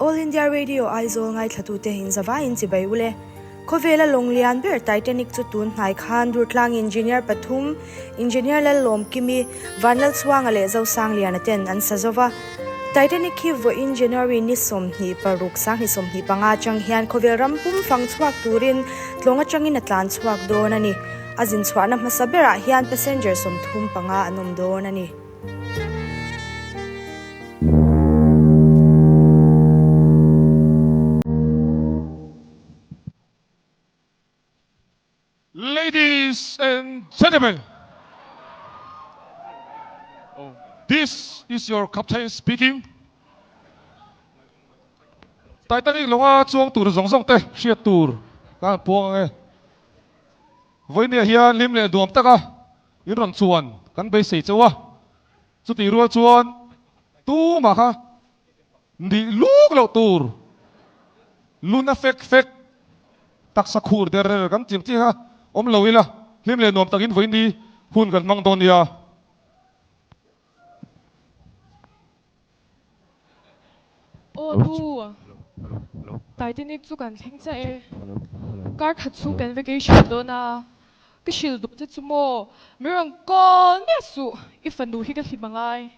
All India Radio Aizawl ngaithlatute inzavaiin chibai ule. Khawvela lawng lian ber Titanic chu tun hnai khan Durtlang Engineer pathum, Engineer Lallawmkimi, Vanlalchhuanga leh Zosangliana ten an sa zo va. Titanic hi vawiin January ni 26, 2025 atang hian khawvel ram pum fang chhuak turin tlawng atangin a tlan chhuak dawn a ni. A zin chhuahna hmasa berah hian passenger 35 an awm dawn a ni. Ladies and gentlemen, this is your captain speaking. Titanic lawnga chuang tur zawng zawng te hriat tur ka han puang ang e. Vawinia hian hlim leh duam taka in rawn chuan kan beisei chauh a, chutih rual chuan tumah kha Nih luk loh tur luna fek fek taksa khur der der kan ching chiang a, awm lo ila hlim leh nuam takin vawiin ni hun kan hmang dawn nia. Aw nu, Titanic chu kan thleng chiah e. Kar khat chhung kan vacation dawn a, ka hrilh duh che chu maw, min rawn call miah suh, i fanu hi ka hlim angai.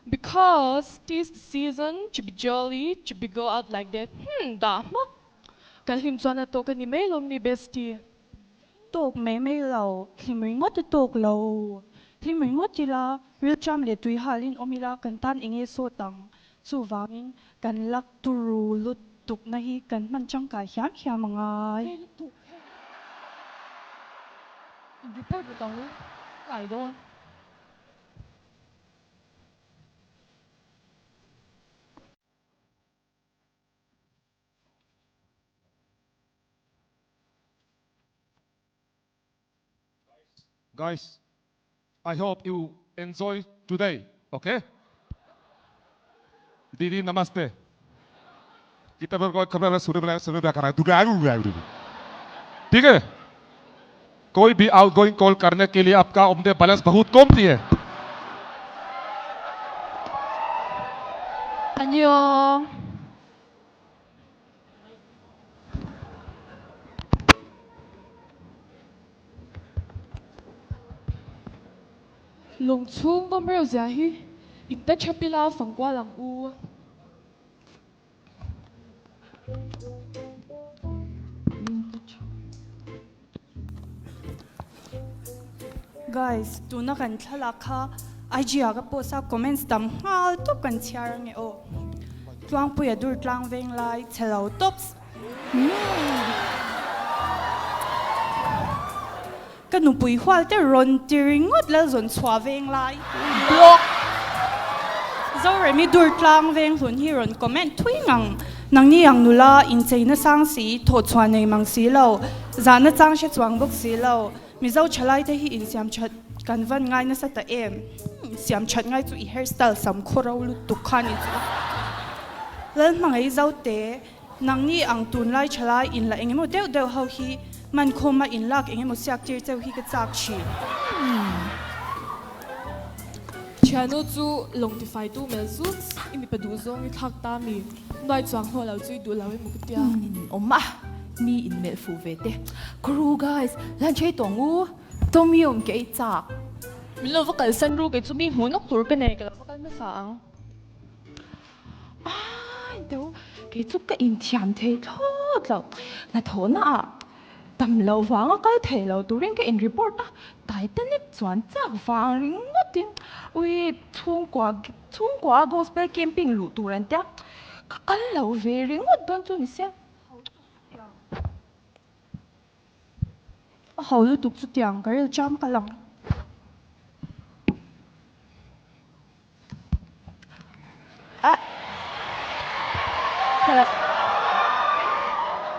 Because tis the season to be jolly, to be go out like that hmm dah hmak. Kan hlim chuan a tawk a ni mai lawm ni bestie. Tawk mai mai lo, hlim ringawt a tawk lo. Hlim ringawt ila, rilṭam leh tui halin awm ila kan tan eng nge sawt ang? Chuvangin kan lak turu lutukna hi kan hman tangkai hiam hiam a ngai. Report rawh ang u, ka ai dawn. Guys, I hope you enjoy today, okay? Didi namaste. ठीक है कोई भी outgoing call करने के लिए आपका उम्र बैलेंस बहुत कम है Annyeong. Lawng chhung nawm reuh zia hi in ta tha pila fangkual ang u. Guys, tuna kan thlalak kha IG ah ka post a, comments tam nghal tawp kan chhiar ange aw. Tluangpuia dur tlang veng lai chhe lo tawps. Ka nupui hual te rawn ti ringawt Lalzawn chhuah veng lai. Block. Zoremi dur tlang veng hlun hi rawn comment thui ngang. Nangni ang nula incheina sang si, thawhchhuah nei mang si lo, zahna chang hre chuang bawk si lo. Mizo thalai te hi insiam that kan van ngai nasa ta em? Siam that ngai chu i hairstyle sam khaw ro lutuk kha ni chu. Lalhmangaih Zote. Nangni ang tunlai thalai in la engemaw deuh deuh ho hi mankhawma in lak engemaw siak tir cheu hi ka chak thin. Thianu chu lawng tifaitu mel zut i mipa duh zawng i thlak ta mi nuai chuang hlawh lo chu i duh lo emaw ka tia. Nin awm a, mi in melh fuh ve te. Kuru guys, lunch ei tawng u, Tom yum ke ei chak. Min lo va kalsan ru kei chu mi hmuh nawk tur ka nei ka lo va kal hmasa ang. Ai deuh, kei chu ka inthiam thei thlawt lo. Hnathawhna ah tam loh vanga kal thei lo turin ka in report a, Titanic chuan chak vang ringawtin ui chhungkua chhungkua a gospel camping luh tur an tia, ka kal lo ve ringawt dawn chu ni sia. A ho lutuk chutiang ka rilṭam ka lang.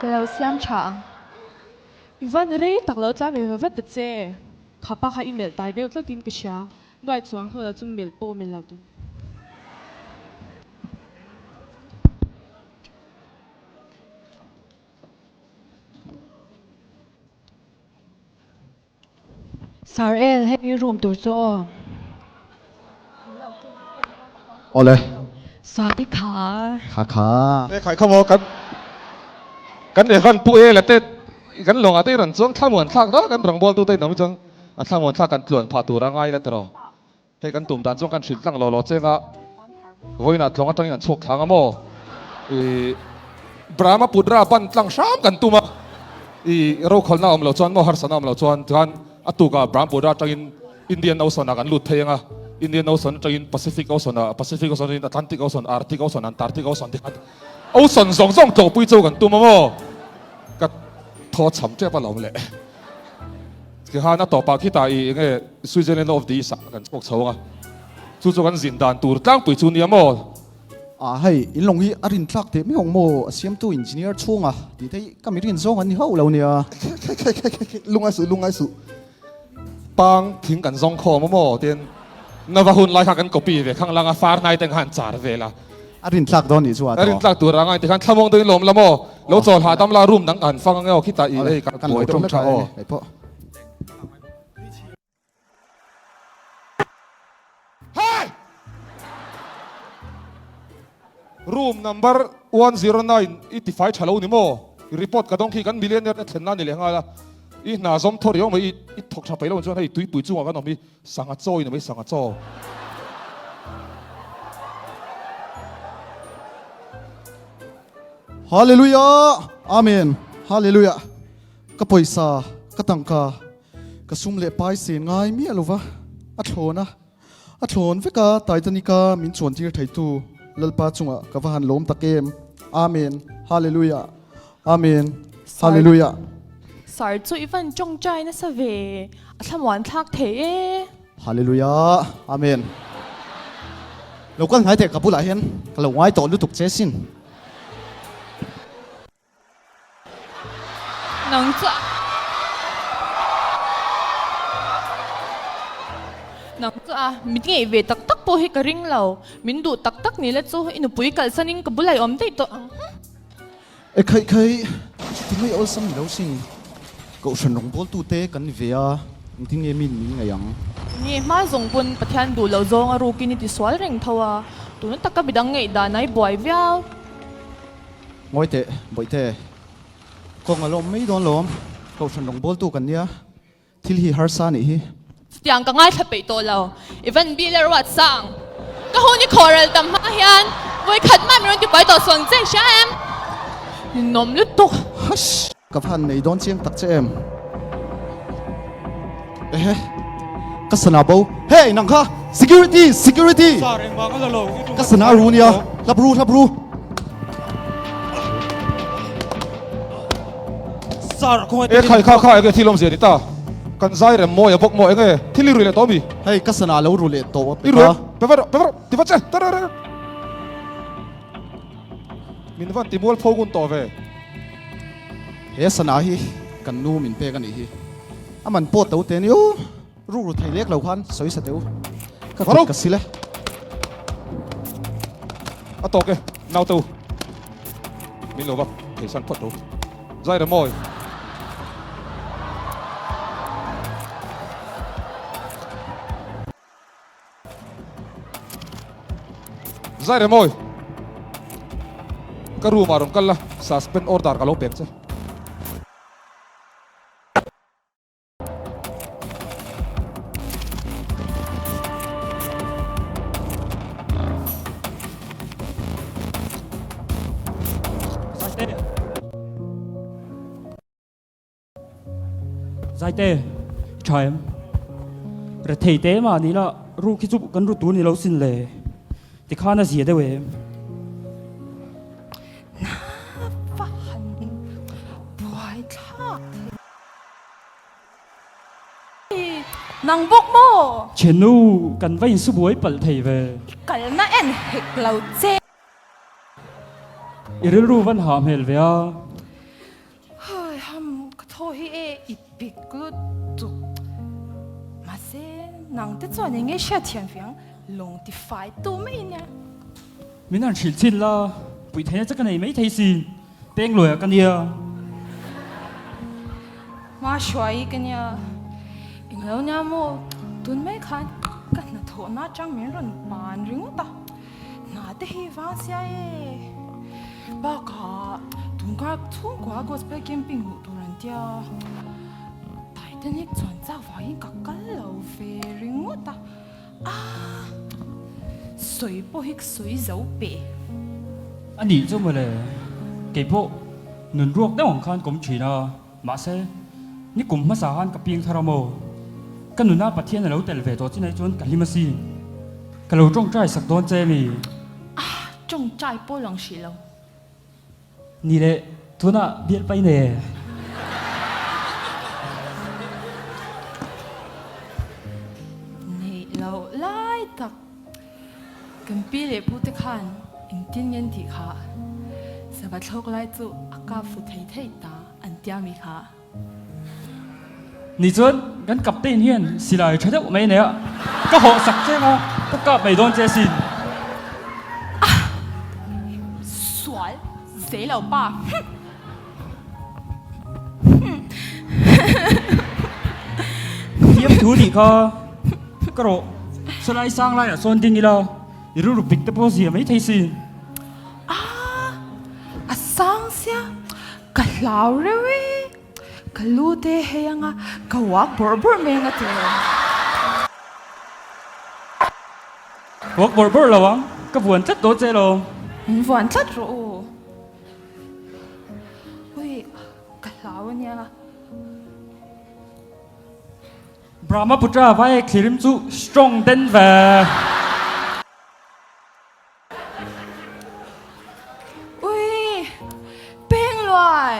Ka lo siam tha ang. I van rei tak lo tla ve vat ta che. Kha pa kha i melh tai deuh tlatin ka hria. Nuai chuang hlawh lo chu melh pawh melh lo tum. Sir El, hei room tur chu aw. Awle. Sawti kha. Kha kha. E khai khaw maw kan kan Evan pu e la te kan lawngah te i rawn chuang thlamuan thlak dawn kan rawngbawl tu te in awm chuang a thlamuan thlak kan tluan phah tur a ngai la tiraw. Hei kan tum dan chuan kan hrilh tlang law law cheng a, vawiinah tlawng atangin an chhuak thlang a maw? I Brahmaputra ban tlang hram kan tum a, i rokhawlna awm lo chuan maw harsatna awm lo chuan tikhan a tukah Brahmaputra atangin Indian Ocean ah kan lut phei ang a, Indian Ocean atangin Pacific Ocean ah, Pacific Ocean atangin Atlantic Ocean, Arctic Ocean, Antarctic Ocean tikhan Ocean zawng zawng tlawhpui chu kan tum a maw? Ka thaw cham tep alawm le. Tikhan a tawpah khitah i enge Switzerland of the East ah kan chhuak chho ang a, chu chu kan zin dan tur tlangpui chu nia maw? Ah hei, in lawng hi a rin tlak teh miau ang maw? A siamtu engineer chhunga tih te hi ka mi rin zawng an ni hauh lo nia. Khekhekhekhekhe, lungai suh, lungai suh. Pang thing kan zawng khawm a maw? Tin, Nova hun lai kha kan copy ve khang lang a, far hnai te khan char vel a. A rin tlak dawn nih chu a A rin tlak tur a ngai tikhan thlamawng deuhin lawm la maw? Lo chawl hahdam la room dang kan fang ang e aw khitah i hei kan buai deuh tha aw. Hey! Room number 109 i tifai tha lo ni maw? I report ka dawng khi kan millionaire te thlen na ni leh nghal a. I hna zawm thaw riau mai i thawk tha peih lo chuan hei tuipui chungah kan awm hi Sangha chaw in awm hi sangha chaw. Hallelujah Amen Hallelujah Ka pawisa ka tangka ka sum leh pai sen ngai miah lova a thlawn a a thlawn vek a Titanic a min chuan tir theitu Lalpa chungah ka va han lawm tak em Amen Hallelujah Amen Hallelujah. Sir chu i van tawngtai nasa ve, a thlamuan thlak thei e. Hallelujah Amen Lo kal hnai teh ka bulah hian ka lo ngai tawh lutuk che sin. Nang chu Nang chu a mit ngeih ve tak tak pawh hi ka ring lo, min duh tak tak ni la chu i nupui kalsanin ka bulah i awm daih tawh ang. E khaih khaih, chuti mai awlsam ni lo sin. Kohhran rawngbawltute kan ni ve a, engtin nge min min ngaih ang? Nge hma zawng pawn Pathian duh loh zawng a rukin i tisual reng tho a, tuna taka midang ngaih dan a i buai viau. Ngawi teh, Bawihte, kawng a lawm mai dawn lawm, Kohhran rawngbawltu kan nia, Thil hi harsa nih hi. Chutiang ka ngaithla peih tawh lo. Ivan Bill a ruat sang. Ka hun i khawhral tam hma hian vawikhat mah min rawn tibuai tawh suang che hria em? Ninawm lutuk. Hush! Ka va han nei dawn chiang tak che em? Ehe. Ka sana bo. Hey nang kha! Security! Security! Ka sana ru nia. Hlap ru hlap ru. E khai kha kha enge thil awmzia ni ta? Kan zai rem mawi a bawk maw enge thil i rui leh tawh mi? Hei ka sana lo ru leh tawh a pek a. Pe va rawh pe va rawh ti va che ta ra ra. Min van ti mual pho ngun tawh ve. He sana hi kan nu min pek a nih hi. A man pawh to te ni u. Ruk ru thei lek lo khan sawi sa teh u. Ka kut ka sil e. A tawk e, naute u. Min lo va theisan phawt ro. Zai rem awi. Zai rem awi. Ka room ah rawn kal la, suspend order ka lo pek che. Zaite, tha em? Rethei te mah ni la, ru khi chu kan ru tur ni lo sin le. Tikhan a zia deuh em? Na va han buai thlak thei. Nang bawk maw? Chhenu, kan va insu buai palh thei ve. I kalna en hek lo che. I rilru van hah hmel ve a. Hei ham, ka thaw hi e i pik lutuk. Mahse, nang te chuan enge hriatthiam ve ang, lawng ti fai tu mai nia. Min han hrilh chin la, puih theihna che ka nei mai thei sin. Peng luaia ka nia. Hma hruai ka nia. Englo nia maw? Tun mai khan ka hnathawhna atang min rawn ban ringawt a. Hna te hi vang sia e. Bakah tun kar chhungkua gospel camping luh tur an tia. Titanic chuan chak vangin ka kal lo ve ringawt a. Aah! Sawi pawh hi ka sawi zo pe. A nih chu mawle, kei pawh nun ruak deuh ang khan ka awm thin a, mahse ni kum hmasa khan ka piang thar a maw? Ka nuna Pathian a lo tel ve tawh chinai chuan ka hlim asin. Ka lo tawngtai sak dawn che mi? Aah! Tawngtai pawh lang hrih lo. Ni leh tunah bial pai nei e. Neih loh lai tak kan pi leh pu te khan engtin nge an tih kha? Sava thlawk lai chu a kap fu thei thei ta an tia mi kha. Ni chuan kan captain hian silai tha deuh mai nei a, ka hawh sak cheng a, ka kap mai dawn che asin. Ah! Sual zei lo pa. Thiam thu nih kha ka rawh sawlai sang laiah sawn ding ila i rilru pik te pawh zia mai thei sin. Ah! A sang sia Ka hlau reuh e, ka lu te hei anga ka uak bawrh bawrh mai anga tih lo. Uak bawrh bawrh lo ang, ka vuan tlat dawn che lo. Min vuan tlat rawh u. Ui, ka hlau ania. Brahmaputra vai thlirim chu strong den ve. Ui! Pengluai!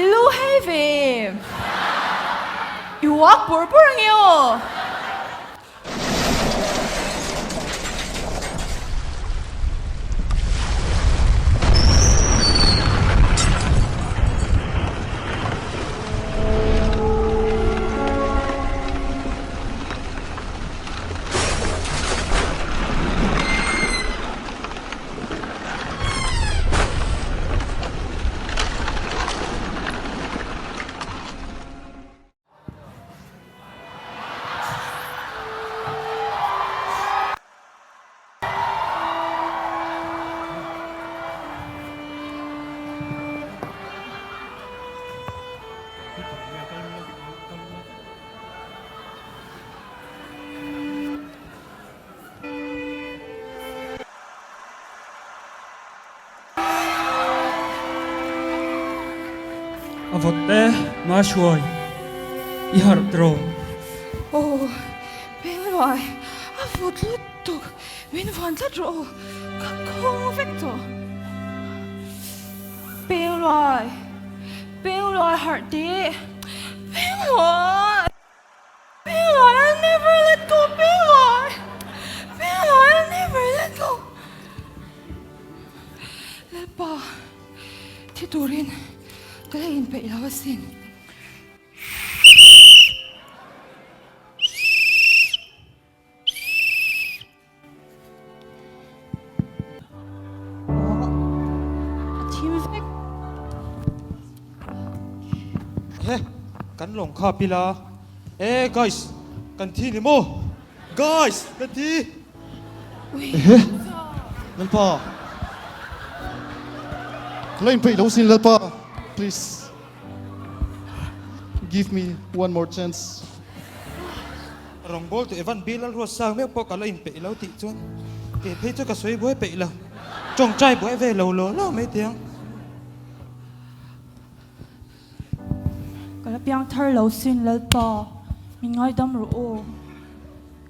I lu hei ve em? I uak bawrh bawrh ange aw! A vawt te ma hruai i harh tiraw? Aw, Pengluai, a vawt lutuk, min vuan tlat rawh aw, ka khawng vek tawh. Pengluai, Pengluai harh teh, Pengluai! Pengluai I'll never let go Pengluai Pengluai I'll never let go Lalpa thi turin ka la inpeih lo asin. A thim vek. He, kan lawng kha pila. E guys, kan thi ni maw? Guys, kan thi! Ehe, Lalpa. Ka la inpeih lo sin Lalpa, please give me one more chance. Rawngbawltu Evan Bill a ruat sang meuh pawh ka la inpeih lo tih chuan kei phei chu ka sawi buai peih lo. Tawngtai buai ve lo law law mai teh ang. Ka la piang thar lo sin Lalpa, min ngaidam rawh aw.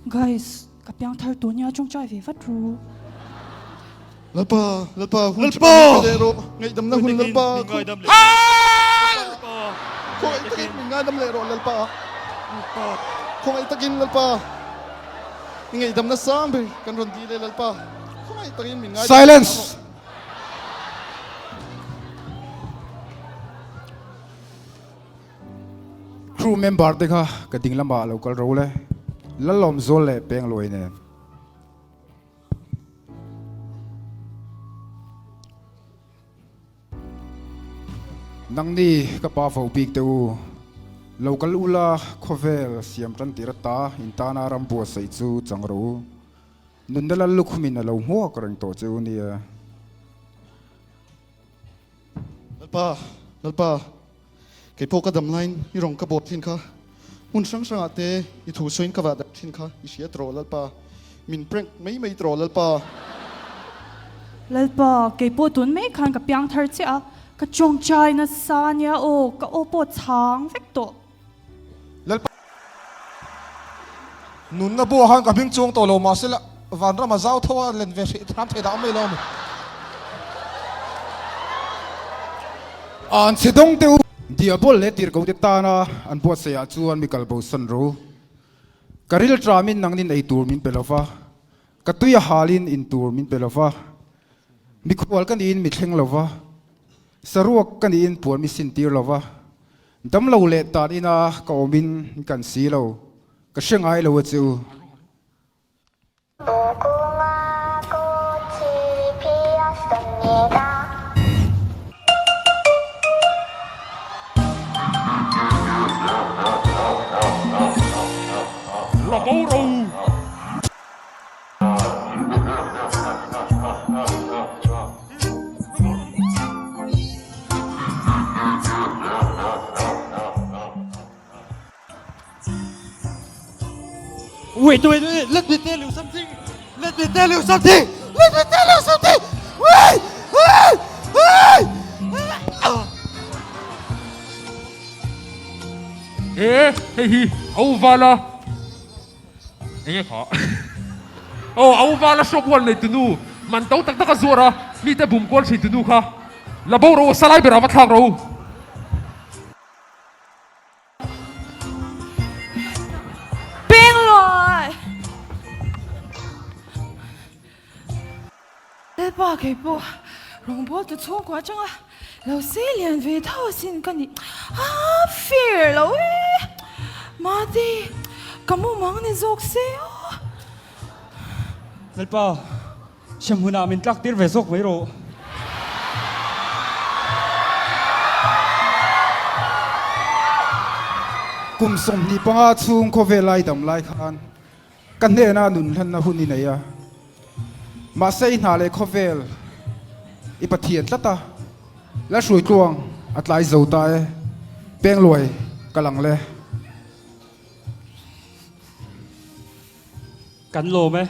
Guys, ka piang thar tawh nia tawngtai ve vat ru. Lalpa, Lalpa, hun tha min pe leh rawh, ngaihdamna hun Lalpa, khawngaih takin min ngaidam leh rawh Lalpa, khawngaih takin Lalpa, i ngaihdamna sang ber kan rawn dil e Lalpa, khawngaih takin min ngaidam leh Silence! rawh. Crew member te kha ka ding lamah lo kal ro le, Lalawmzawl leh Pengluai nen. Nangni ka pa vo bik te u, lo kal ula khawvel siam tan tir ata in tana ram buatsaih chu chang rawh u. Nunna lal lukhumin a lo hmuak reng tawh che u nia. Lalpa, Lalpa, kei pawh ka dam laiin i rawng ka bawt thin kha, hmun hrang hrangah te i thu sawiin ka vah dak thin kha i hria tawh Lalpa, min prank mai mai tawh Lalpa. Lalpa, kei pawh tun mai khan ka piang thar chiah a, ka tawngtai nasa nia aw, ka aw pawh chhang vek tawh. Lalpa nunna buah khan ka hming chuang tawh lo mahse la vanram a zau tho a len ve hrih hram thei dah mai lo a ni. An chhe dawng teh u. Diabol leh tirhkoh te tana an buatsaih ah chuan mi kal bo san ro. Ka ril tram in nangnin ei tur min pe lo va, ka tui a hal in in tur min pe lo va, mikhual ka niin mi thleng lo va, saruak ka niin puan mi sin tir lo va, Damlo leh tan ina ka awm in kan si lo, ka hre ngai lo a che u. Wait, wait, wait, let me tell you something. Let me tell you something. Let me tell you something. Wait, wait, wait. E, hei hi, au vala. Enge kha? Aw, a uvala shop hual nei tunu, man to tak tak a zuar a, mite bum kual thin tunu kha la bo ro, salai berah va thlak ro. Penglawi! Lalpa kei pawh rawngbawltu chhungkua atanga lo sei lian ve tho asin ka ni. A fair lo e! Mate, ka mumang ni zawk se aw. Lalpa, hremhmunah min tlak tir ve zawk mai rawh. Kum 25 chhung khawvel lai dam lai khan Ka hnena nun hlanna hun i nei a, mahse i hna leh khawvel i Pathian tlat a, la hruai tluang a tlai zo ta e, Pengluai ka lang le. Kan lawm e.